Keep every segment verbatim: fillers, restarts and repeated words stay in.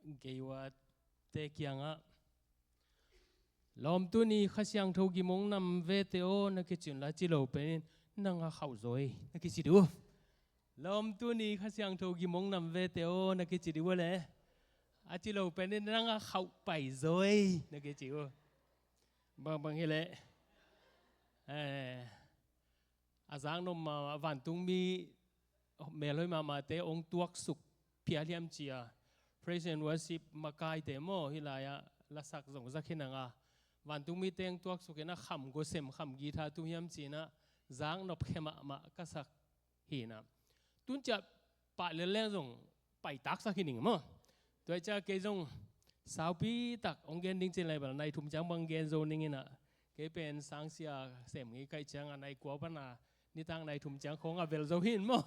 Geiwa te kiangah, lawm tuni Kha Siangtho gim hong nam vete aw na kici un la, a ci lo penin nang a khauh zaw ei na kici dih uh. Lawm tuni Kha Siangtho gim hong nam vete aw na kici dih uh le, a ci lo penin nang a khauh pai zaw ei na kici uh. Bangbang hileh, eh, a zaknop mahmah vantungmi melhoih mahmahte hong tuaksuk phial hiam ci-a praise and worship makaite maw, hih lai-ah lasak zong zak hi nang a, vantungmite hong tuaksuk in a kham gosem kham guitar tum hiam ci-in a zaknop khe mahmah ka sak hi na. Tun ciah pah lel leng zong paitaksak hi ning maw. Tua ciah kei zong saupi tak hong gen ding ci-in lai bel nai thum ciang bang gen zo ning in a, kei pen sangsia sem ngei kaih ciang a nai kua pan a nitak nai thum ciang khawng a vel zo hi in maw.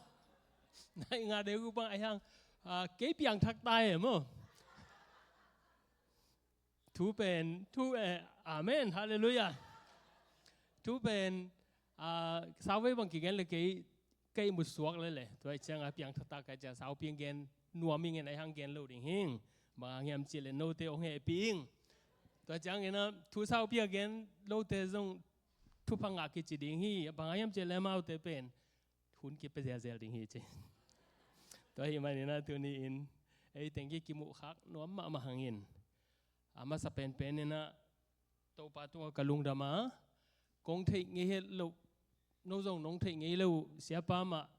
Nai nga deuh uh bang a hiang, ah, kei piangthak ta e maw. Thu pen, thu, eh, amen, halleluiah. Thu pen, ah, sauvei bang kigen le kei, kei mu suak le le. Tua ciang a piangthak ta ka ciang saupi gen nuam ing in a hiang gen lo ding hing. Bang a hiam ci le note hong hehpih ing. Tua ciang in a thu saupi a gen lote zong thupha ngah kici ding hi. Bang a hiam ci le amaute pen hun kipia zelzel ding hi ci. Tua hi manin a tuni in ei teng ki kimuhkhak nuam mahmah hangin, a masa penpen in a Topa tungah ka lungdam a, kong theih ngei het loh, no zong nong theih ngei lo uh, siapa mah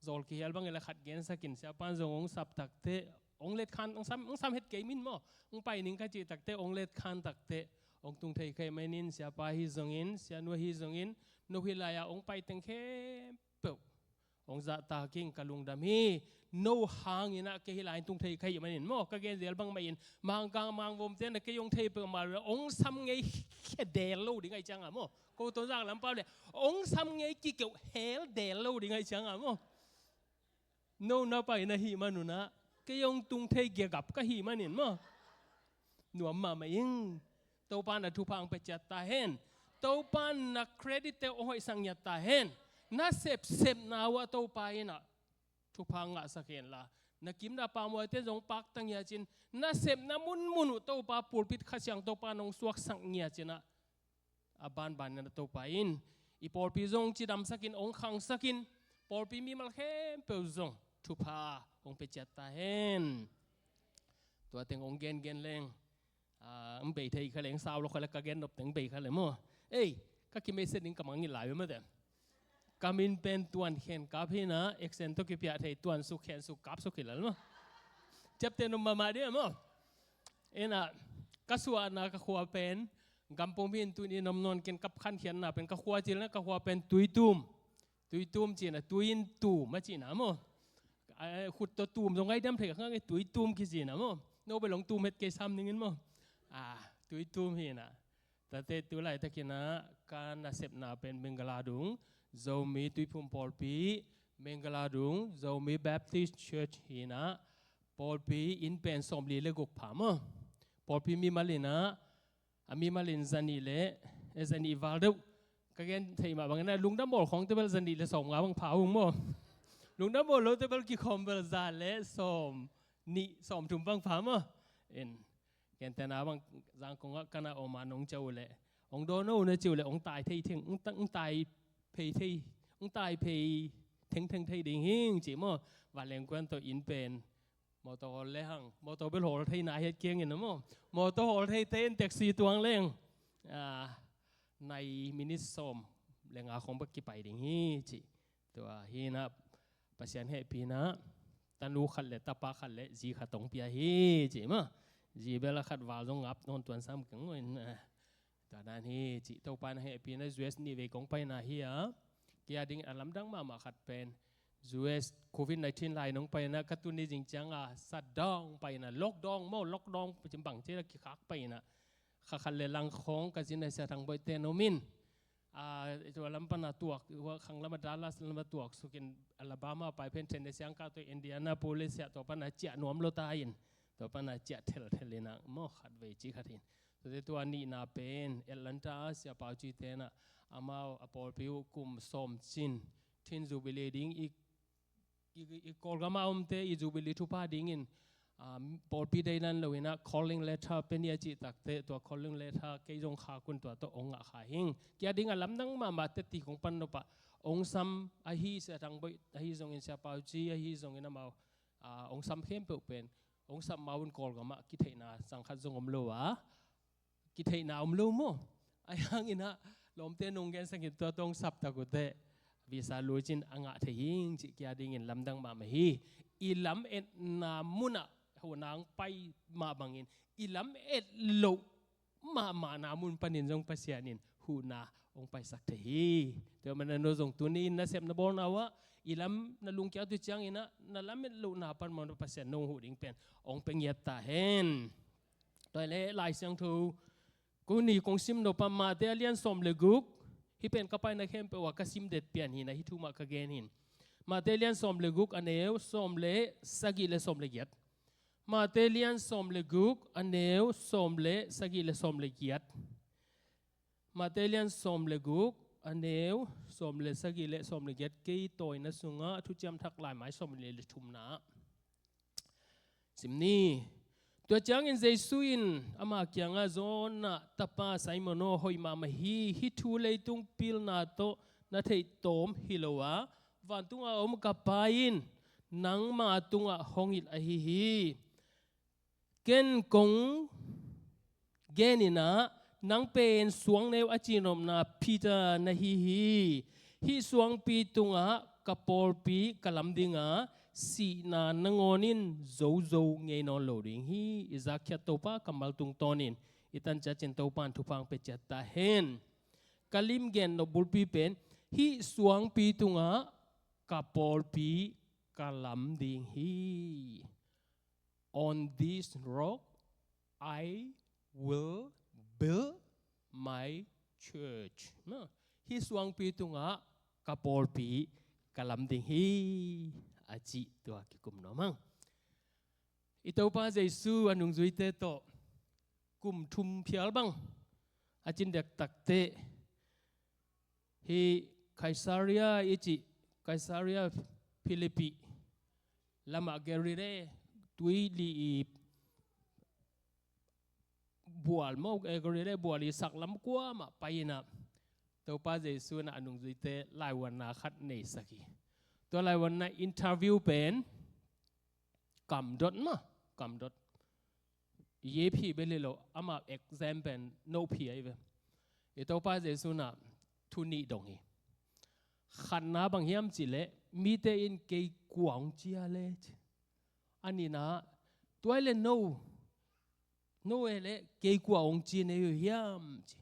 zawl kihial bang ila khat gensakin, siapa in zong hong sap takteh, hong let khan, hong sam, hong sam het kei min maw, hong pai ning ka cih takteh, hong let khan takteh, hong tung thei kei manin, siapa hi zongin, sianu hi zongin, no hih lai-ah hong pai teng khempeuh hong zahtak ing, ka lungdam hi. No hangin ah kei hih lai-in tung thei ka hih manin maw, ka gen zel bangmah in, Mangkang Mangvomte na kei hong thei peuhmah lo, hong sam ngei khia del lo ding ahih ciangah maw, ko Tonzang lam pau le, hong sam ngei kikeuh hel del lo ding ahih ciangah maw, no na pai na hih manun ah kei hong tung thei giagap ka hih manin maw, nuam mahmah ing. Topa na thupha hong pia ciat ta hen. Topa na credit te hong hoihsak ngiat ta hen. Na sepsepna uh ah Topa in ah thupha ngahsak hen la, na kim na pamuaite zong pakta ngiacin, na sepna munmun uh Topa pulpit Kha Siangtho Topa nong suaksak ngiacin ah, a banban in ah Topa in i pawlpi zong cidamsakin, hong khangsakin, pawlpi mimal khempeuh zong thupha hong pia ciat ta hen. Tua teng hong gengen leng, ah, hong bei thei kha leng, sau lo kha le, ka gen nop teng bei kha le maw. Ei, ka kimei se ding ka mangngilh lai uh mate. Ka min pen Tuan Khen Kap hi na, accent tawh kipiah thei, Tuan Suk Khen Suk Kap Suk hi lel maw. Ciapteh nop mahmah ding maw. Ina, ka suahna ka khua pen Gampong hi in, tuni in om nawn kei in, ka khankhiatna pen, ka khua cil na, ka khua pen Tuitum. Tuitum ci-in ah, tui in tum a cihna maw. Ah, khut tawh tum zong ngaidam thei ka ngak e, Tuitum kici-in ah maw. No bel hong tum het kei sam ning in maw. Ah, Tuitum hi na. Tate tu laitakin ah ka nasepna pen Mangala Dung Zomi Tuiphum Pawlpi, Mangala Dung Zomi Baptist Church hi na, pawlpi inn pen sawmli le guk pha maw. Pawlpi mimal in ah, a mimal in zanih le, eh, zanih val deuh. Ka gen thei mah bangin ah, lungdam bawl khawngte bel zanih le sawmnga bang pha ung maw. Lungdam bawl lote bel kikhawm bel za le sawmnih sawmthum bang pha maw. In, gentehna bang Zangkong ah ka na om a nong ciah uh leh, hong dawn o na ci uh leh, hong tai thei theng, hong ta-, hong tai phei thei, hong tai phei thengtheng thei ding hing ci maw. Vanleng kuan tawh inn pen mawtaw hawl le hang, mawtaw bel hawl thei na het kiangin ah maw. Mawtaw hawl theite in taxi tuang leng, ah, nai minit sawm le nga khawng bek kipai ding hi ci. Tua hi na, Pasian hehpihna, tanu khat le tapa khat le zi khat hong pia hi ci maw. Zi bel a khat val zong ngap nawn tuan sam keng maw in, ah, tua dan hi ci. Topa na hehpihna, U S nih vei kong paina hi a, kei a ding a lamdang mahmah khat pen U S covid nineteen lai nong paina, ka tun ni zing ciang a shutdown paina, lockdown maw, lockdown cin bang ci la kikhak paina. Kha khat le lang khawng ka zin a Sia Thang Boih te nom in, ah, tua lam pan a tuak, tua khang lam a Dallas lam a tuak sukin, Alabama pai pen Tennessee ang ka, tua Indianapolis ah tua pan a ciah nuam lo ta in, tua pan a ciah thelthel in ah maw, khat vei ci khat in. Tuate tua nihna pen Atlanta ah Sia Pau Ci te in ah, amau a pawlpi uh kum sawm cin, tin Jubilee ding i, i, i Kawlgam a omte i Jubilee thupha dingin, ah, pawlpi deidan lo inah calling letter pia ni a cih takteh tua calling letter kei zong khak un tua tawh hong ngah kha hing. Kei a dingah lamdang mahmah teti kong pan nop ah hong sam ahi Sia Thang Boih ahi zongin Sia Pau Ci ahi zongin amau, ah, hong sam khempeuh pen hong sam ma un Kawlgam ah kitheihna sang khat zong om lo a kitheihna om lo maw? Ahi hang inah lawmte nong gensak in tua tawh hong sap tak uh teh visa lui cin a ngah thei hing cih kei a dingin lamdang mahmah hi. I lametna mun ah huhna hong pai mah bangin i lamet loh mahmahna mun panin zong Pasian in huhna hong paisak thei hi. Tua manin no zong tuni in nasep na bawlna uh ah i lam na lungkiat uh ciang inah na lamet lohna pan mah Pasian no hong huh ding pen hong pia ngiat ta hen. Tua hi leh Lai Siangtho ko ni kong sim nop ah Mate a lian sawm le guk, hih pen ka paina khempeuh ah ka sim det pian hi inah hih thu mah ka gen hi. Mate a lian sawm le guk a neu sawm le sagih le sawm le giat. Mate a lian sawm le guk a neu sawm le sagih le sawm le giat. Mate a lian sawm le guk a neu sawm le sagih le sawm le giat, kei tawina sungah Thuciam Thak Laimai sawm le thumna ah. Sim ni. Tua ciangin Jesu in ama kiangah, Jonah tapa Simon aw, hoih mahmah hi. Hih thu leitung pilna tawh na theih tawm hi lo a, vantunga om ka Pa in nangma tungah hong hilh ahi hi. Ken kong gen inah nang pen suangneu a cihnopna Peter na hi hi. Hih suangpi tungah ka pawlpi ka lam dinga, sihna nangawn in zozo ngei nawn lo ding hi. I zakkhiat Topa kammal tungtawnin i tanciat cin Topa in thupha hong pia ciat ta hen. Ka lim gen nop bulpi pen hih suangpi tungah ka pawlpi ka lam ding hi. On this rock I will build my church. Hih suangpi tungah ka pawlpi ka lam ding hi, a cih tua kikum nuam hang. I Topa Jesu a nungzuite tawh kum thum phial bang a cin dektakteh hih Kaisaria i cih, Kaisaria Philippi lamah Galilee tuili i bual maw, eh, Galilee bual i saklam kuamah pai inah Topa Jesu inah a nungzuite laivuanna khat neisak hi. Tua laivuanna interview pen kamdot mah, kamdot. Yep hi bel hi lo, ama exam pen no phi ahi ve. I Topa Jesu inah thu nih dong hi. Khatna bang hiam cih leh mite in kei kua hong ci a le ci. A nihna, tua hi leh no, no hi leh kei kua hong ci na hi uh hiam ci.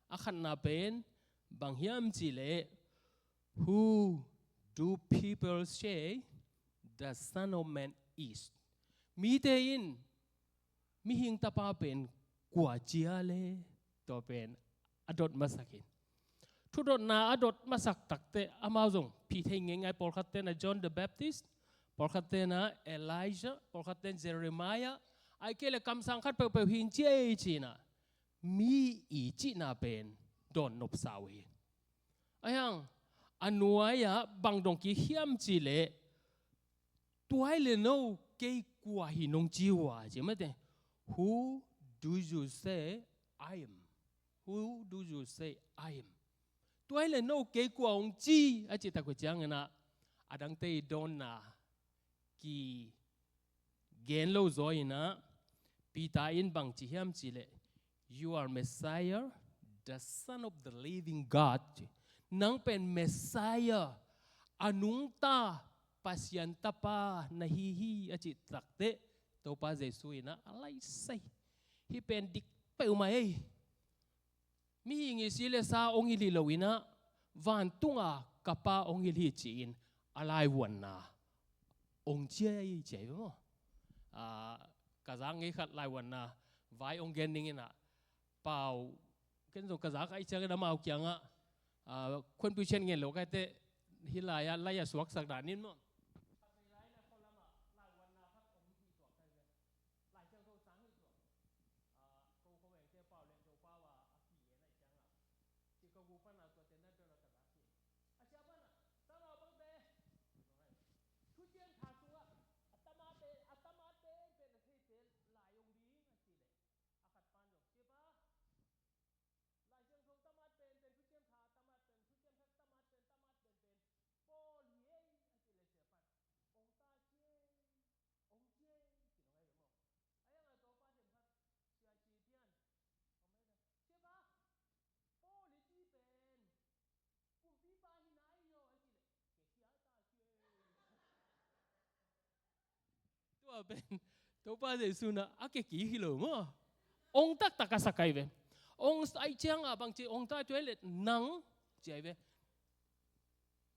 A khatna pen bang hiam cih leh, Who do people say the Son of Man is? Mite in Mihing Tapa pen kua ci a le? Tua pen a dot masak hi. Thudotna a dot masak takteh amau zong phi thei ngeingai, pawlkhatte inah John the Baptist, pawlkhatte inah Elijah, pawlkhatte inah Jeremiah, ahih kei leh kamsang khat peuhpeuh hi ing ci ei ci inah mi i cihna pen dawn nopsa uh hi. Ahi hang a nuai-ah bang dong kik hiam cih leh, tua hi leh no kei kua hi nong ci uh a ci mate. Who do you say I am? Who do you say I am? Tua hi leh no kei kua hong ci a cih tak uh ciang inah a dangte i dawnna ki gen lo zaw inah Peter in bang ci hiam cih leh, You are Messiah, the Son of the living God. Nang pen Messiah, a nungta Pasian Tapa na hi hi a cih takteh Topa Jesu inah a laisai, hih pen dik peuhmah ei. Mihing i si le sa hong hilh hi lo inah vantunga ka Pa hong hilh hi ci-in a laivuanna hong ciai ciai ve maw? Ah, ka zak ngei khat laivuanna vai hong gen ning inah pau, ken zong ka zak ahih ciangin amau kiangah, ah, confusion ngen lo ka hi teh hih lai-ah lai a suaksak dan in maw? Lai Siangtho sang hi tuak. Ah, ko khuavengte pau leh Topa uh a, a pi en ahih ciangah Chicago pan a tuate na bel a ka zak hi. A sia pan a, tama bangte, thuciam tha sungah a tama pen, a tama pen pen a Pen Topa Jesu in a kekik hi lo maw. Ong taktak a sak ahi ve. Ong aih ciang a bang ci ong ta tuai le nang ci ahi ve.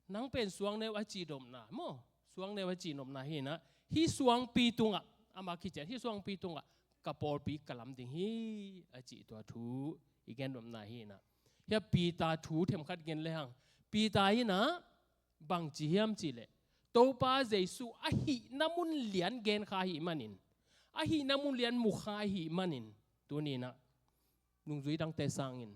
Nang pen suangneu a cihnopna maw. Suangneu a cihnopna hi in a, hih suangpi tungah, ama kician hih suangpi tungah ka pawlpi ka lam ding hi a cih tua thu i gennopna hi in a. Hih a Peter thu themkhat gen le hang. Peter in a bang ci hiam cih leh, Topa Jesu a hihna mun lian gen kha ahih manin, a hihna mun lian mu kha ahih manin, tuni in a nungzui dangte sangin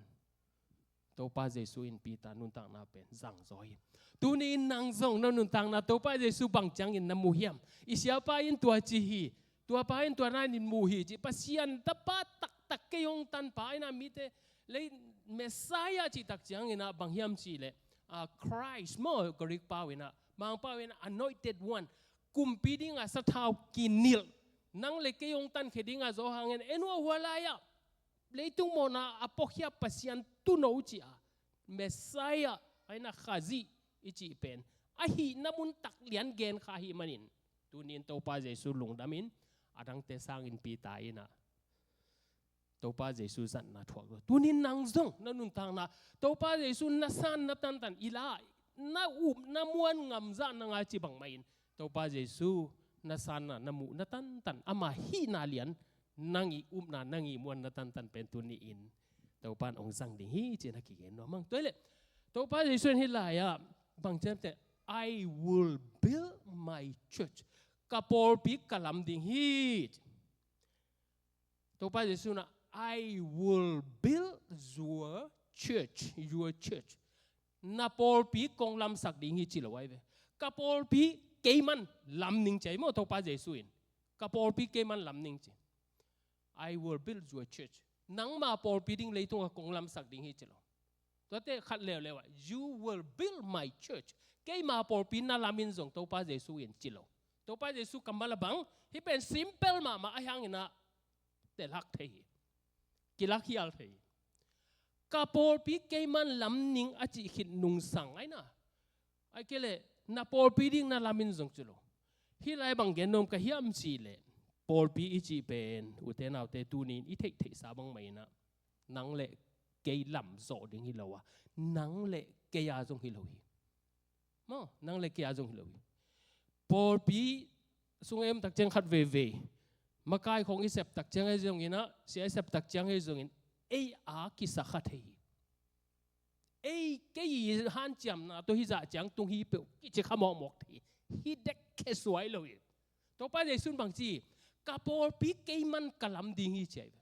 Topa Jesu in Peter nuntakna pen zangzaw hi. Tuni in nang zong na nuntakna Topa Jesu bang ciangin na mu hiam? I siapa in tua ci hi, tuapa in tua na in mu hi ci, Pasian tapa taktak kei hong tanpa in a, mite lei Messiah cih tak ciangin a bang hiam cih leh, ah, Christ maw, Greek pau in a, Mangpau in a anointed one, kumpi ding a sathau kinilh, nang le kei hong tankhia ding a zaw hangin en uh a, hua lai-ah leitung mawhna a puakhia Pasian tuuno ci a, Messiah a in a Khazih i cih pen a hihna mun tak lian gen kha ahih manin, tuni in Topa Jesu lungdam in, a dangte sangin Peter in a Topa Jesu zatna thuak lo. Tuni in nang zong na nuntakna Topa Jesu na sanna tantan i la, na upna muan ngam zah nang a ci bang mah in, Topa Jesu na sanna na muhna tantan, ama hihna lian nang i upna nang i muanna tantan pen tuni in Topa in ong zang ding hi ci-in a kigen nuam hang. Tua hi leh Topa Jesu in hih lai-ah bang ci hiam cih leh, "I will build my church." Ka pawlpi ka lam ding hi. Topa Jesu in a, "I will build your church, your church." Na pawlpi kong lamsak ding hi ci lo ahi ve. Ka pawlpi keiman lam ning ci ahi maw Topa Jesu in. Ka pawlpi keiman lam ning ci. "I will build your church." Nangma pawlpi ding leitungah kong lamsak ding hi ci lo. Tuate khat leuleu ah, "You will build my church." Keima pawlpi na lam in zong Topa Jesu in ci lo. Topa Jesu kammal a bang, hih pen simple mahmah ahih hangin a telhak thei hi. Kilak hial thei hi. Ka pawlpi keiman lam ning a cih khit nungsang ahi na. Ahih kei leh na pawlpi ding na lam in zong ci lo. Hih lai bang gen nuam ka hiam cih leh, pawlpi i cih pen, ute naute, tuni in i theihtheihsa bang mah in a, nang le kei lam zawh ding hi lo a, nang le kei a zong hi lo hi. Maw, nang le kei a zong hi lo hi. Pawlpi sung i om tak ciang khat veivei, makai khawng i sep tak ciang ahi zongin a, sia i sep tak ciang ahi zongin, ei a kisa kha thei hi. Ei, kei i hanciamna tawh hih zah ciang tung hi peuh kici kha mawkmawk thei hi. Hih dek khe suai lo hi. Topa Jesu in bang ci, "Ka pawlpi keiman ka lam ding hi," ci ahi ve.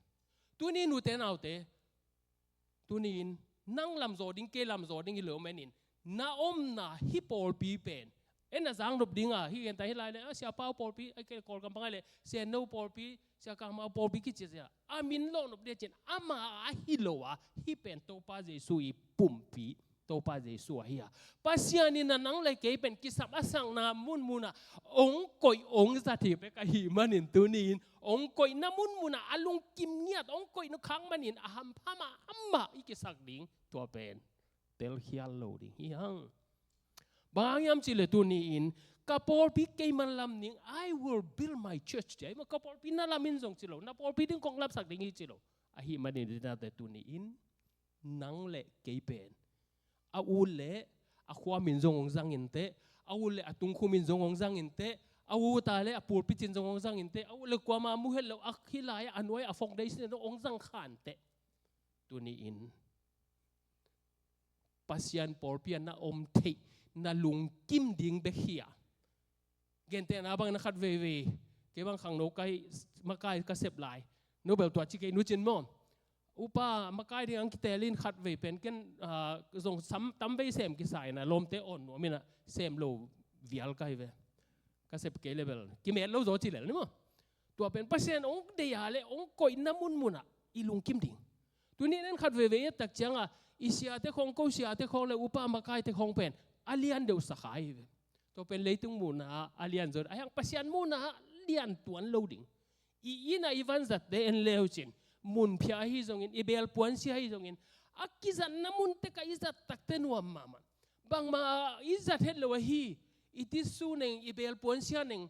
Tuni in ute naute, tuni in nang lamzaw ding, kei lamzaw ding hi lo manin, na omna hih pawlpi pen, en a zang nop ding a, hih genta hih lai le, a, Sia Pau pawlpi, a, kei Kawlgam bang a le, Sia No pawlpi, Sia Kang Mau pawlpi kici sia, a min lawh nop ding a cin, ama a hi lo a, hih pen Topa Jesu i pumpi, Topa Jesu ahi a. Pasian in a nang le kei pen kisam a sakna munmun ah ong koih ong zat hi bek ahih manin tuni in ong koihna munmun ah a lungkim ngiat ong koih nukhak manin a hampha mahmah i kisak ding tua pen telkhial lo ding hi hang. Bang hang hiam cih leh tuni in ka pawlpi keiman lam ning, "I will build my church," ci ahi maw, ka pawlpi na lam in zong ci lo, na pawlpi ding kong lamsak ding hi ci lo. Ahih manin ute naute, tuni in nang le kei pen a ut le a khua min zong hong zang inteh, a ut le a tungkhu min zong hong zang inteh, a ut a le a pulpit in zong hong zang inteh, a ut le kuama mu het lo, a hih lai-ah a nuai a foundation in hong zang kha inteh. Tuni in Pasian pawlpi ah na om theih, na lungkim ding bek hi a. Gentehna bangin a khat veivei, kei bang khangno ka hih, makai ka sep lai, no bel tua ci kei, nu cin maw, upa makai ding ang kitel in khat vei pen ken, ah, zong sam tam vei sem kisa in a, lawmte awn nuam in a, sem lo vial ka hi ve. Ka sep kei le bel kimet lo zaw ci lel ni maw. Tua pen Pasian hong deih a le hong koihna munmun ah i lungkim ding. Tuni in en khat veivei i et tak ciang a, i siate khawng, ko siate khawng le upa makaite khawng pen a lian deuh sa kha hi ve. Tua pen leitung muhna ah a lian zaw, ahih hang Pasian muhna ah lian tuan lo ding. I inn ah i vanzatte en le uh cin, munphiah ahi zongin, i belpuansia ahi zongin, a kizatna mun tek ah i zat takte nuam mahmah. Bangmah i zat het lo ahi, i tissue neng, i belpuansia neng,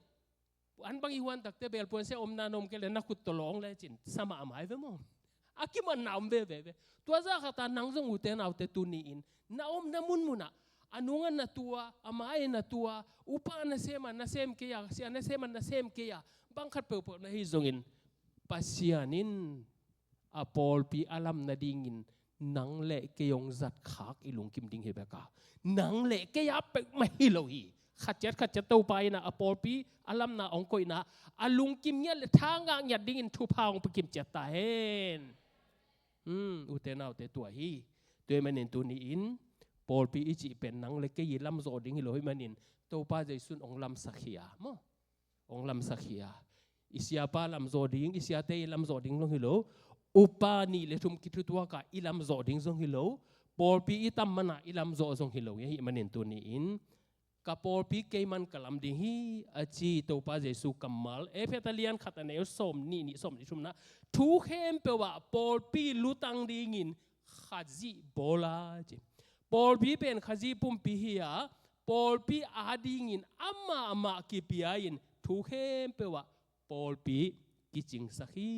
an bang i huan takte bel puansia omna na om kei le na khut tawh lawng le cin sa mahmah hi ve maw. A kimanna om veve ve. Tua zah khat a nang zong ute naute tuni-in na omna munmunah a nungah na tua, a mai-ah na tua, upa nasem a nasem kei a, sia nasem a nasem kei a, bang khat peuhpeuh na hi zongin Pasian in a pawlpi a lam nadingin nang le kei hong zat khak i lungkim ding hi bek a, nang le kei a peuhmah hi lo hi. Khat ciat khat ciat Topa in a pawlpi a lamna hong koihna a lungkim ngiat le tha ngah ngiat dingin thupha hong pia kim ciat ta hen. Hmm, ute naute, tua hi. Tua ahih manin tuni-in pawlpi i cih pen nang le kei i lamzawh ding hi lo ahih manin Topa Jesu in hong lamsak hi a maw. Hong lamsak hi a, i siapa lamzawh ding, i siate i lamzawh ding zong hi lo, upa nih le thum kithutuak a i lamzawh ding zong hi lo, pawlpi i tam man a i lamzawh zong hi lo hi. Ahih manin tuni-in ka pawlpi kei man ka lam ding hi, a ci Topa Jesu kammal. Efesa lian khat a neu sawm nih, nih sawm nih thumna, thu khempeuh ah pawlpi lutang dingin Khazih bawl a ci. Pawlpi pen Khazih pumpi hi a, pawlpi adingin amah mah kipia in thu khempeuh ah pawlpi kicingsak hi,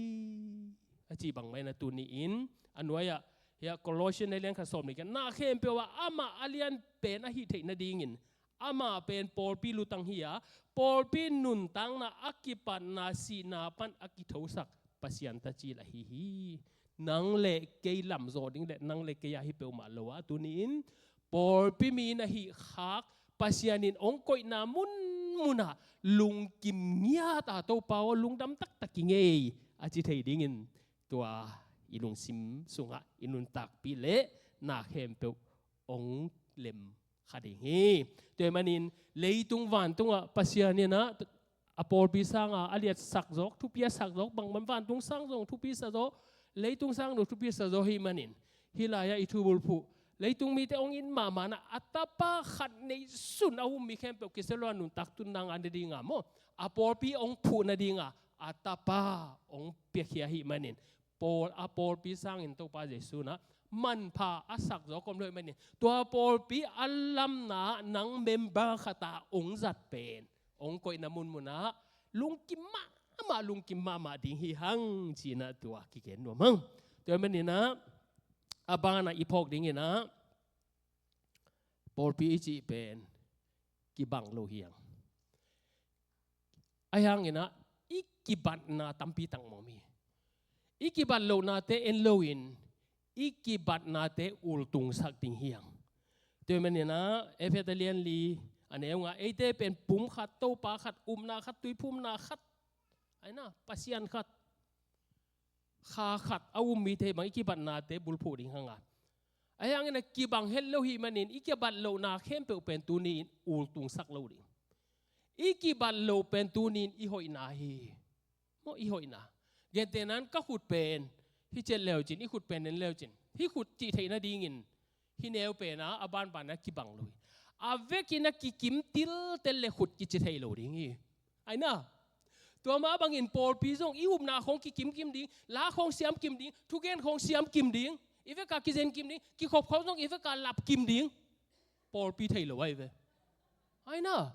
a ci bangmah in a tuni-in a nuai-ah hiah Colossian a lian khat sawm nih khat, na khempeuh ah amah a lian pen a hih theih nadingin amah pen pawlpi lutang hi a, pawlpi nuntakna a kipatna sihna pan a kithosak Pasian tacil ahi hi. Nang le kei lamzawh ding le nang le kei a hi peuhmah lo a, tuni-in pawlpi mi na hih khak, Pasian in hong koihna munmunah lungkim ngiat a, Topa aw, lungdam taktak i ngei, a ci thei dingin tua i lungsim sungah i nuntakpih le na khempeuh hong lem kha ding hi. Tua ahih manin leitung vantungah Pasian in a, a pawlpi sanga a liatsak zawk, thupi a sak zawk, bangmah vantung sang zong thupi sa zaw, leitung sang zong thupi sa zaw ahih manin hih lai-ah i thubulphuh, leitung mite hong it mahmah na a tapa khat neihsun a um mi khempeuh kisia lo a nuntak tunna ngah nadinga maw, a pawlpi hong phuh nadinga a tapa hong piakhia ahih manin pawl, a pawlpi sangin Topa Jesu in a manpha a sak zawk om lo ahih manin tua pawlpi a lamna nang member khat a hong zat pen hong koihna munmunah lungkim mahmah, lungkim mahmah ding hi hang, ci-in a tua kigen nuam hang. Tua ahih manin a, a banah i phawk dingin a, pawlpi i cih pen kibang lo hi hang. Ahi hangin a, i kibatna tampi tak mawk hi. I kibat lohnate en loin i kibatnate ultungsak ding hi hang. Tua ahih manin a, Efesa lian li a neu nga, eite pen pum khat, Topa khat, upna khat, tuiphumna khat, aina, Pasian khat, Kha khat a um mite bang i kibatnate bulphuh ding hang a. Ahi hangin a kibang het lo ahih manin i kibat lohna khempeuh pen tuni-in ultungsak lo ding. I kibat loh pen tuni-in i hoihna hi. Maw, i hoihna. Gentehna-in ka khut pen hih ciat leucin, i khut pen en leucin, hih khut cih theih nadingin hih neu pen a, a banban a kibang lo hi. A vekin a kikim tiltel le khut kici thei lo ding hi. Aina. Tua mah bangin pawlpi zong i upna khawng kikimkim ding, la khawng siamkim ding, thugen khawng siamkim ding, i veka kizenkim ding, kikhop khawng zong i veka lapkim ding. Pawlpi thei lo ahi ve. Aina.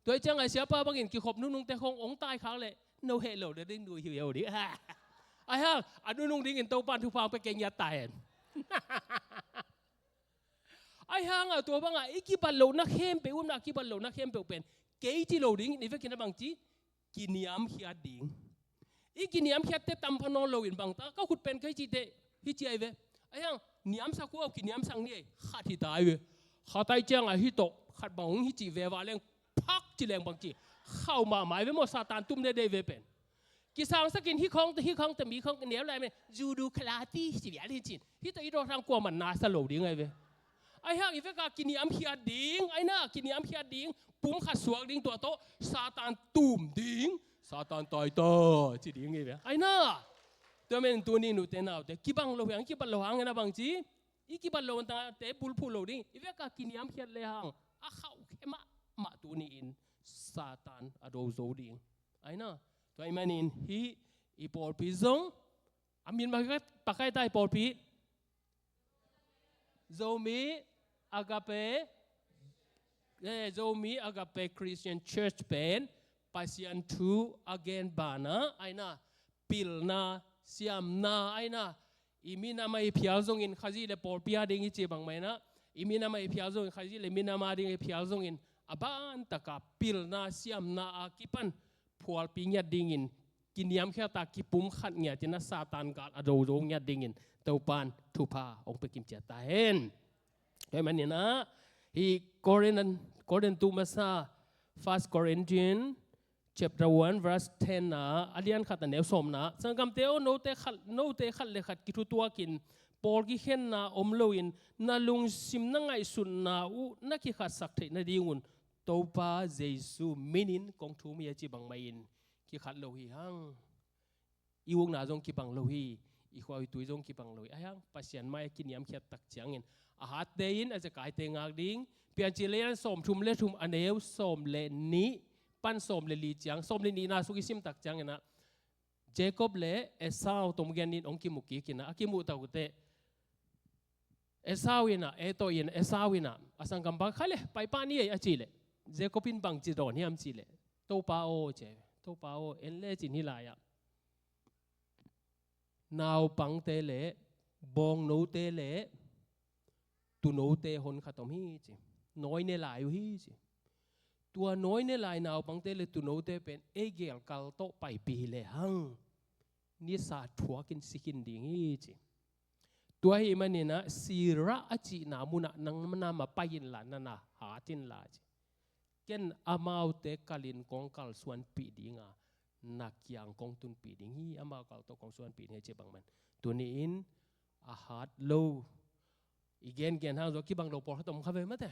Tua i ciang a siapa bangin kikhop nunungte khawng hong taikhak leh no heh lo ding, nu hi lo ding. Ahi hang a nunung dingin Topan thupha hong pia kei ngiat ta hen. Ahi hang a tua banga i kibat lohna khempeuh, upna kibat lohna khempeuh pen kei ci lo dingin i vekin a bangci kiniamkhiat ding. I kiniamkhiatte tampha nawn loin bangta ka khut pen kei cihte hih ci ahi ve. Ahi hang niamsak uh a, kiniamsak ni ei, khat hi ta ahi ve. Khat ahi ciang a hih tawh khat bang hong hih cih veva leng phak ci leng bangci khau mahmah ahi ve maw, Satan tum dede ve pen. Kisangsakin hih khawng, hih khawng tami khawng neu lai men judo karate ci vial hi cin. Hih tawh i dawt hang kuaman na sa lo ding ahi ve. Ahi hang i veka kiniamkhiat ding, aina kiniamkhiat ding, pum khat suak ding, tua tawh Satan tum ding, Satan taita ci ding hi ve. Aina. Tua men tuni nute naute kibang lo hi hang, kibat lo hangin a bangci i kibat lohnate bulphuh lo ding, i veka kiniamkhiat le hang a khauh khe mahmah tuni-in Satan a do zo ding. Aina. Tua ahih manin hih i pawlpi zong a min mah pakai ta i pawlpi Zomi Agape, eh, Zomi Agape Christian Church pen Pasian thu a gen banah aina, pilna, siamna aina, i minam a i phial zongin Khazih le pawlpi a ding i ci bangmah inah, i minam a i phial zongin Khazih le minam a ding i phial zongin a bantaka pilna siamna a kipan phualpi ngiat dingin kiniamkhiat a kipum khat ngiat inah Satan gal a dodo ngiat dingin Topan thupha hong pia kim ciat ta hen. Tua ahih maninah hih Korin, Korin tu masa, First Corinthians chapter one verse ten ah, a lian khat a neu sawmna, sanggamte aw, note khat, note khat le khat kithutuakin pawl kikhenna om loin na lungsim na ngaihsutna uh na kikhatsak theih nadingun Topa Jesu minin kong thum hi a ci bangmah in kikhat lo hi hang. I ukna zong kibang lo hi, i khua i tui zong kibang lo hi. Ahi hang Pasian mai a kiniamkhiat tak ciangin a hatte in a zakaite ngak ding. Piancil lian sawmthum le thum a neu sawm le nih pan sawm le li ciang, sawm le nihna sung i sim tak cianginah Jacob le Esau tawh gen in hong kimu kik inah, a kimuh tak uh teh Esau inah, eh, tawh in Esau inah, a sanggampa khat le, pai pah ni ei a cih leh, Jacob in bangci dawn hiam cih leh, Topa aw, ci, Topa aw, en lecin hih lai-ah naupangte le bawngnote le tuunote hon khat om hi ci. Nawi ne lai uh hi ci. Tua nawi ne lai naupangte le tuunote pen ei gelkal tawh paipih hi lehang nisa thuakin si khin ding hi ci. Tua ahih maninah Sirah a cihna munah nang na ma pai inla, na na hat inla ci. Ken amaute kalin kong kalsuanpih dinga, na kiang kong tunpih ding hi, amau kal tawh kong suanpih ding hi ci bangmah in. Tuni-in a hat lo, i gengen hang zaw kibang lo pawlkhat om kha ve mate.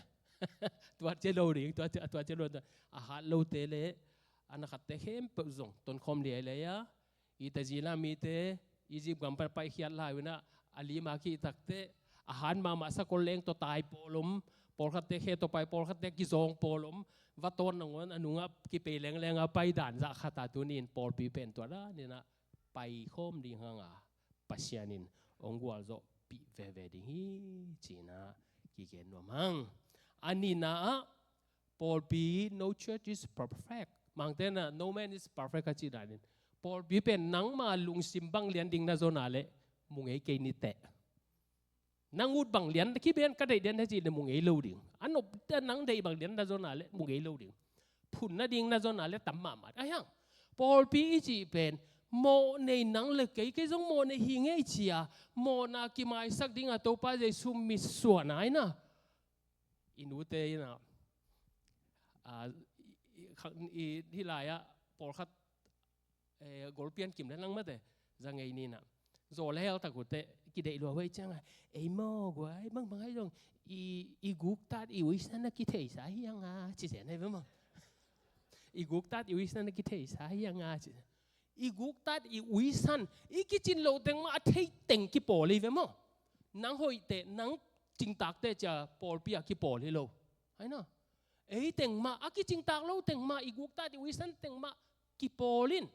Tua cia lo ding, tua cia, tua cia lo ding. A hat lote le a na khatte khempeuh zong tonkhawm liailiai a, i tazina mite Egypt gam pan paikhiat lai uh inah a lima kihtakte a hat mahmah sakol leng tawh tai pawl om, pawlkhatte khe tawh pai, pawlkhatte kizawng pawl om, va tawn nangawn a nungah kipei lengleng a pai dan zah khat a tuni-in pawlpi pen tua dan inah paikhawm ding hanga Pasian in hong gualzawhpih veve ding hi ci-inah kigen nuam hang. A nihna ah pawlpi, no church is perfect. Mangte na, no man is perfect a cih danin pawlpi pen nangma lungsim bang lian ding na zon a leh mu ngei kei ni teh. Nang ut bang lian, kiben ka deih lian na cih leh mu ngei lo ding. A nop nang deih bang lian na zon a leh mu ngei lo ding. Phun nading na zon a leh tam mahmah. Ahi hang pawlpi i cih pen mawh nei nang le kei, kei zong mawh nei hi ngei ci-a mawhna kimaisak dinga Topa Jesu mitsuan a inah i nute inah, a, i, i, i, hih lai-ah pawlkhat, eh, golpian kim le nang mate, za ngei ninah zaw le hel tak uh teh kideih lua huai cianga, ei maw guai, bangbang ahi zong i, i guktat i uisan na kitheisa hi hanga ci zen ahi ve maw. I guktat i uisan na kitheisa hi hanga ci. I guktat i uisan, i kicin loh teng mah a thei teng kipawl hi ve maw. Nang hoih teh, nang cingtak teh cia pawlpi a kipawl hi lo. Aina, ei teng mah, a kicingtak lo teng mah, i guktat i uisan teng mah kipawl in.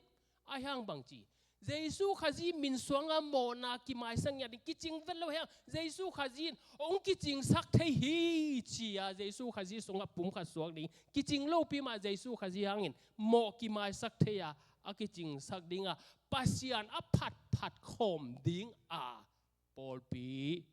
Ahi hang bangci, Jesu Khazih min suanga mawhna kimaisak ngiat ding, kicing vet lo hi hang. Jesu Khazih in hong kicingsak thei hi ci-a Jesu Khazih sungah pum khat suak ding, kicing lopi mah Jesu Khazih hangin mawh kimaisak thei-a a kicingsak dinga Pasian a phatphat khawm dinga pawlpi,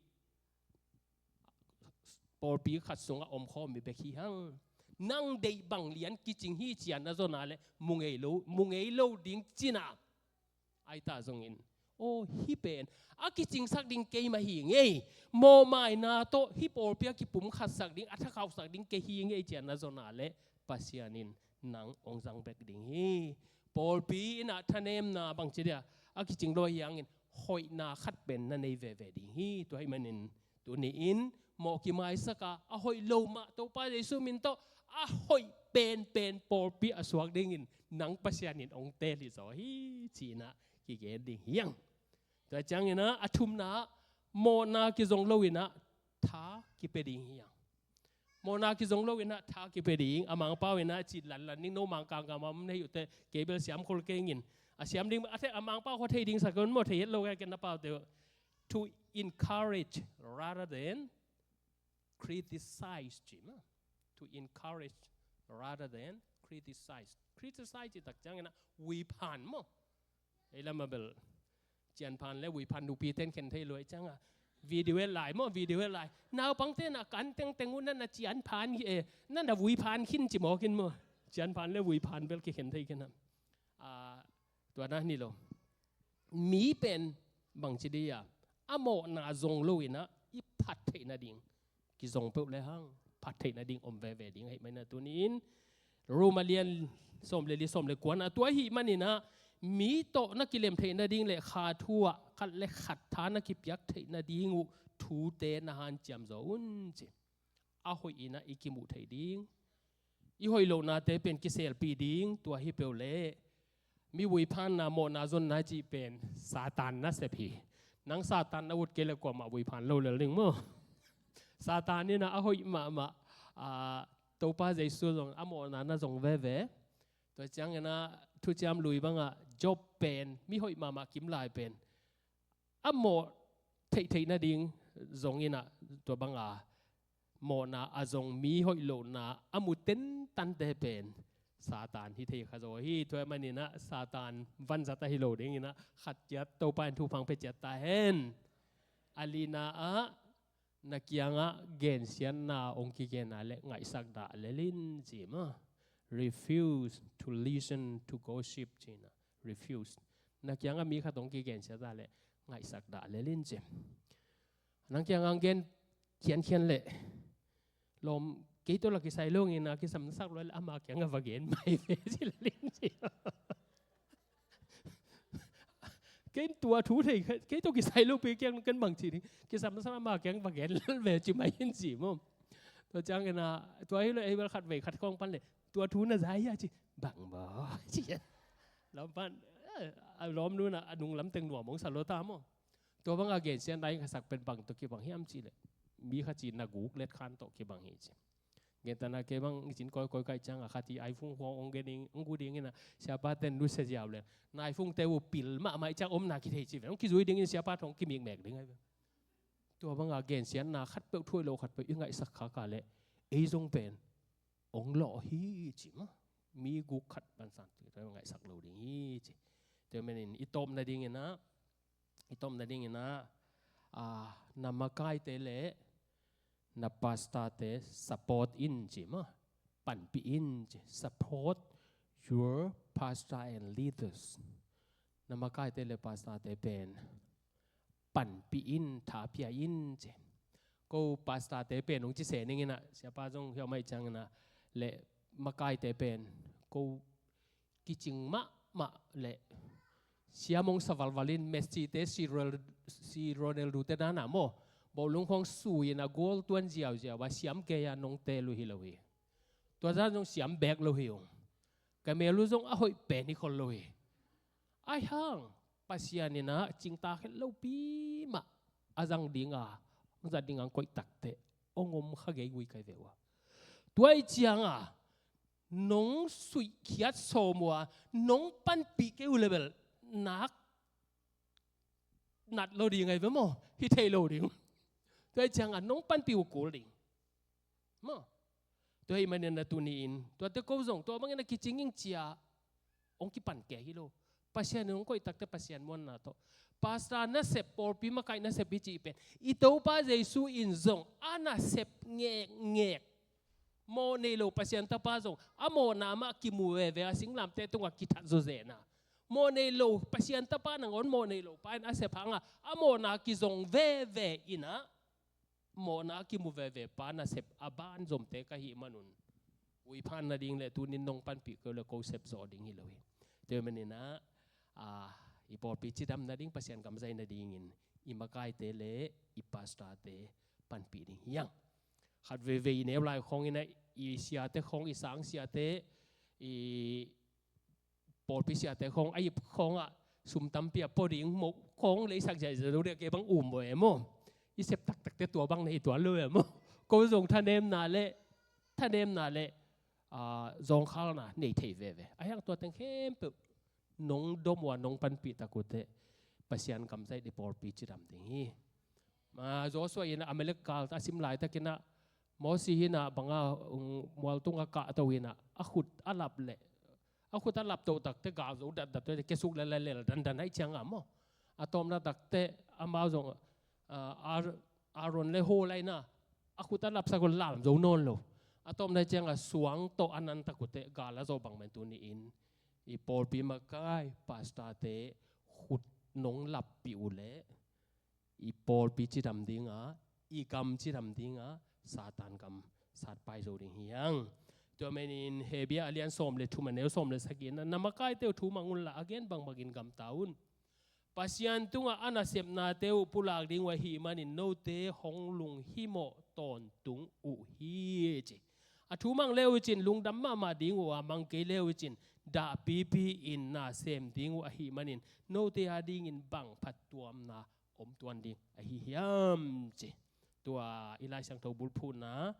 pawlpi khat sungah omkhawm hi bek hi hang. Nang deih bang lian kicing hi ci-a na zon a leh mu ngei lo, mu ngei lo ding cina. Aita zongin, aw, hih pen a kicingsak ding keimah hi ngei. Mawhmaina tawh hih pawlpi a kipumkhatsak ding, a thakhauhsak ding kei hi ngei ci-a na zon a leh Pasian in nang hong zang bek ding hi. Pawlpi inah thanemna bangci dia a kicing lo hi hangin hoihna khat pen na nei veve ding hi. Tua ahih manin tuni-in mawh kimaisaka a hoih lo mah Topa Jesu min tawh a hoih penpen pawlpi a suak dingin nang Pasian in hong teel hi zaw hi ci-inah kigen ding hi hang. Tua cianginah a thumna, mawhna kizong loinah tha kipia ding hi hang. Mawhna kizong loinah tha kipia ding, a Mangpau inah cih lanlan ding, no Mangkang gam a om na hih uh teh kei bel siam khol kei ing. A siam ding, a thei, a Mangpau khaw thei ding sak un maw, thei het lo kei ken na pau teh. To encourage rather than criticize ci mah. To encourage rather than Criticize. Criticize cih tak ciangin ah vuiphan maw. Ei lam ah bel cianphan le vuiphan nupi ten khen thei lo ei ciang ah. Video et lai maw, video et lai. Naupang ten ah kan tengteng uh nan a cianphan hi e, nan a vuiphan khin ci mawk in maw. Cianphan le vuiphan bel kikhen thei khin ah. Ah, tua na ni lo. Mi pen bangci dih a, a mawhna zong lo in ah i phat theih nading kizong peuh le hang phat theih nading om veve ding ahih manin ah tuni-in Roma lian sawm le li, sawm le kuana, tua ahih manin ah mi tawh na kilem theih nading le kha thu ah khat le khat tha na kipiak theih nading uh thute na hanciam zaw un ci. A hoih in ah i kimuh theih ding, i hoih lohnate pen kiselpih ding, tua hi peuh leh mi vuiphanna, mawhna zonna cih pen Satan nasep hi. Nang Satan na ut kei le kuamah vuiphan lo lel ding maw. Satan in ah a hoih mahmah, ah, Topa Jesu zong a mawhna na zong veve. Tua ciangin ah Thuciam Lui bangah Job pen mi hoih mahmah kim lai pen a mawh theihtheih nading zong in ah tua banga mawhna a zong mi hoih lohna a mu tentante pen Satan hi thei kha zaw hi. Tua ahih manin ah Satan vanzat ahi lo dingin ah khat ciat Topa in thupha hong pia ciat ta hen. A lina ah na kiangah gensiatna hong kigen a leh ngaihsak dah lel in ci maw. Refuse to listen to gossip ci-in ah. Refuse. Na kiangah mi khat hong kigensiat a leh ngaihsak dah lel in ci. Nang kiangah hong gen khiankhian leh lawm, kei tawh la kisai lo ing in ah, kisam na sak lo leh ama kiangah va gen mai ve ci lel in ci. Kei tua thu thei, kei tawh kisai lo pi kiang ken bang ci ding. Kisam na sak ama kiang va gen lel ve ci mai in ci maw. Tua ciangin ah tua hi lo, ei bel khat vei khat khawng pan leh tua thu na za hia ci. Bang maw ci. Lawm pan, eh, a lawmnu in ah a nunglam teng nuam hong sa lo ta maw. Tua banga gensiatna i ngaihsak pen bang tawh kibang hiam cih leh mi khat ci na guk letkhan tawh kibang hi ci. Gentehna kei bang i cin kawikawi ka hih ciangah khat i iPhone khawng hong gen ding, hong gu dingin ah siapa ten nusia ziau leh na iPhone te uh pil mahmah ih ciang omna kithei ci ve. Hong kizui dingin siapa thong kimikmek ding ahi ve. Tua banga gensiatna khatpeuh, thu hoih lo khatpeuh i ngaihsak khak a leh ei zong pen hong lawh hi ci maw. Mi guk khat bansan tua ngaihsak lo ding hi ci. Tua ahih manin i tawpna dingin ah, i tawpna dingin ah, ah, na makaite le na pastorte support in ci maw. Panpih in ci. Support your pastor and leaders. Na makaite le pastorte pen panpih in, thapia in ci. Ko pastorte pen hong ci se ning in ah, siapa zong hiau mai ciangin ah, le makaite pen ko kicing mahmah le siam hong sa valval in, Messi te, si Ronal-, si Ronaldo te dan a maw, bawlung khawng sui in ah goal tuan ziauziau a, siam kei a nong teel uh hi lo hi. Tua zan zong siam beek lo hi ung. Ka mel uh zong a hoih pen hi khol lo hi. Ahi hang Pasian in ah cingtak het lopi mah a zang ding a, hong zat ding a hong koih takteh hong om kha gei gui kai ve uh a. Tua ih ciangah nong suihkhiat sawm uh a, nong panpih kei uh leh bel nak nat lo ding ahi ve maw, hi thei lo ding. Tua ih ciangah nong panpih uh kul ding maw. Tua ahih manin ah tuni-in tuate ko zong tua bangin a kicing ing ci-a hong kipan kei hi lo. Pasian in hong koih takteh Pasian muanna tawh, pastor nasep, pawlpi makaih nasep hi cih pen i Topa Jesu in zong a nasep ngekngek, mawh nei lo Pasian tapa zong a mawhna mah kimu veve a, singlamteh tungah kithat zawzen a, mawh nei lo Pasian tapa nangawn mawh nei lo pa in a sep hangah a mawhna kizong veve in ah, mawhna a kimu veve pa nasep a banzomte ka hih manun, vuiphan nading le tuni-in nong panpih kei uh leh ko sep zawh ding hi lo hi. Tua ahih manin ah, ah, i pawlpi cidam nading, Pasian gam zai nadingin i makaite le i pastorte panpih ding hi hang. Khat veivei i neu lai khawngin ah i siate khawng, i sang siate, i pawlpi siate khawng a ip khawngah sum tampi a pua ding maw, khawng leisak ziahziah lo ding a, kei bang um maw e maw. I sep taktakte tua bang na hi tuan lo e maw. Ko zong thanemna le, thanemna le, ah, zawngkhalna nei thei veve. Ahi hang tua teng khempeuh nong dom uh a, nong panpih tak uh teh Pasian gam zai ding, pawlpi cidam ding hi. Ah, Joshua in Amalek galte a sim laitakin ah Mosi hinah banga, um, mualtung a kahto hinah a khut a lap leh, a khut a lap toh takte gal zo datdat, kiasuk leh lel dandan ahi cianga maw. A tawpna takte amau zong, ah, Ar-, Aaron le Hur lai na a khut a lapsak uh lam zo nawn lo. A tawpna cianga suang tawh a nan tak uh teh gal a zawh bang man tuni-in i pawlpi makai pastorte khut nong lappih uh leh i pawlpi cidam dinga, i gam cidam dinga Satan gam satpai zo ding hi hang. Tua manin Hebru a lian sawm le thum a neu sawm le sagih na, na makaite uh thu mang unla a gen bangbangin gamta un. Pasian tungah a nasepnate uh pulak ding uh ahih manin note hong lunghimawh tawntung uh hi ci. A thu mang le uh cin lungdam mahmah ding uh a, mang kei le uh cin dahpipi in na sem ding uh ahih manin note a dingin bang phattuamna om tuan ding ahi hiam ci. Tua i Lai Siangtho bulphuhna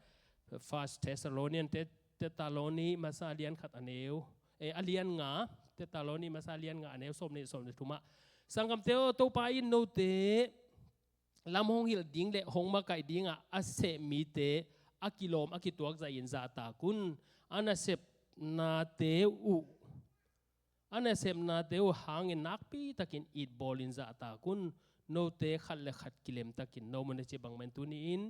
First Thessalonian, Te-, Thessaloni masa a lian khat a neu, eh, a lian nga, Thessaloni masa a lian nga a neu sawm nih sawm nih thumah, sanggamte aw, Topa in note lam hong hilh ding le hong makaih dingah a seh mite a kilawm a kituak zahin zahtak un. A nasepnate uh, a nasepnate uh hangin nakpitakin itbawlin zahtak un. Note khat le khat kilemtakin no mun a ci bangmah in tuni-in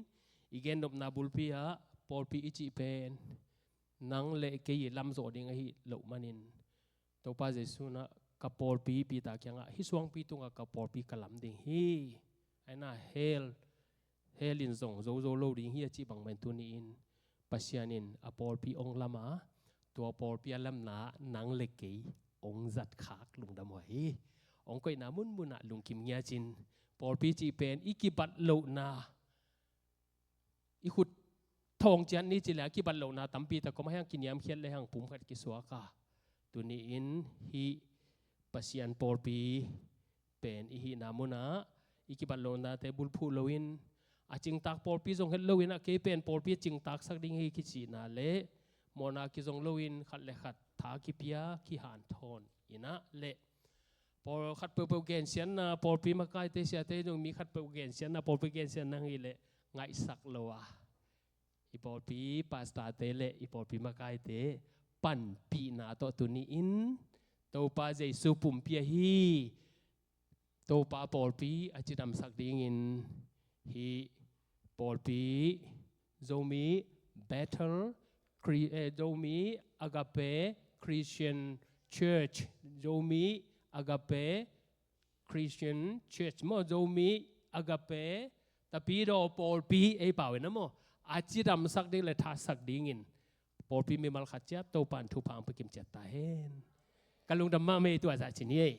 i gennopna bulpi ah pawlpi i cih pen nang le kei i lamzawh ding ahi loh manin Topa Jesu in ah ka pawlpi Peter kiangah hih suangpi tungah ka pawlpi ka lam ding hi. Aina hell, hell in zong zozo lo ding hi a cih bangmah in tuni-in Pasian in a pawlpi hong lam a, tua pawlpi a lamna nang le kei hong zatkhak lungdam uh hi. Hong koihna munmunah lungkim ngiacin pawlpi cih pen i kibat lohna, i khut thawng ciat ni ci le a kibat lohna tampi tak om a, hiang kiniamkhiat le hiang pum khat kisuak a, tuni-in hih Pasian pawlpi pen i hihna munah i kibat lohnate bulphuh loin a cingtak pawlpi zong het loin ah kei pen pawlpi a cingtaksak ding hi kicihna le mawhna kizong loin khat le khat tha kipia kihanthawn in ah le pawl khat peuhpeuh gensiatna, pawlpi makaite siate zong mi khat peuh gensiatna, pawlpi gensiatna hi leh ngaihsak lo a, i pawlpi pastorte le i pawlpi makaite panpihna tawh tuni-in Topa Jesu pumpi ahi Topa pawlpi a cidamsak dingin hih pawlpi Zomi Bethel Chri-, eh, Zomi Agape Christian Church, Zomi Agape Christian Church maw, Zomi Agape Tapidaw pawlpi ei pau in a maw, a cidamsak ding le thatsak dingin pawlpi mimal khat ciat Topa in thupha hong pia kim ciat ta hen. Ka lungdam mahmah ei, tua zah ci ni ei.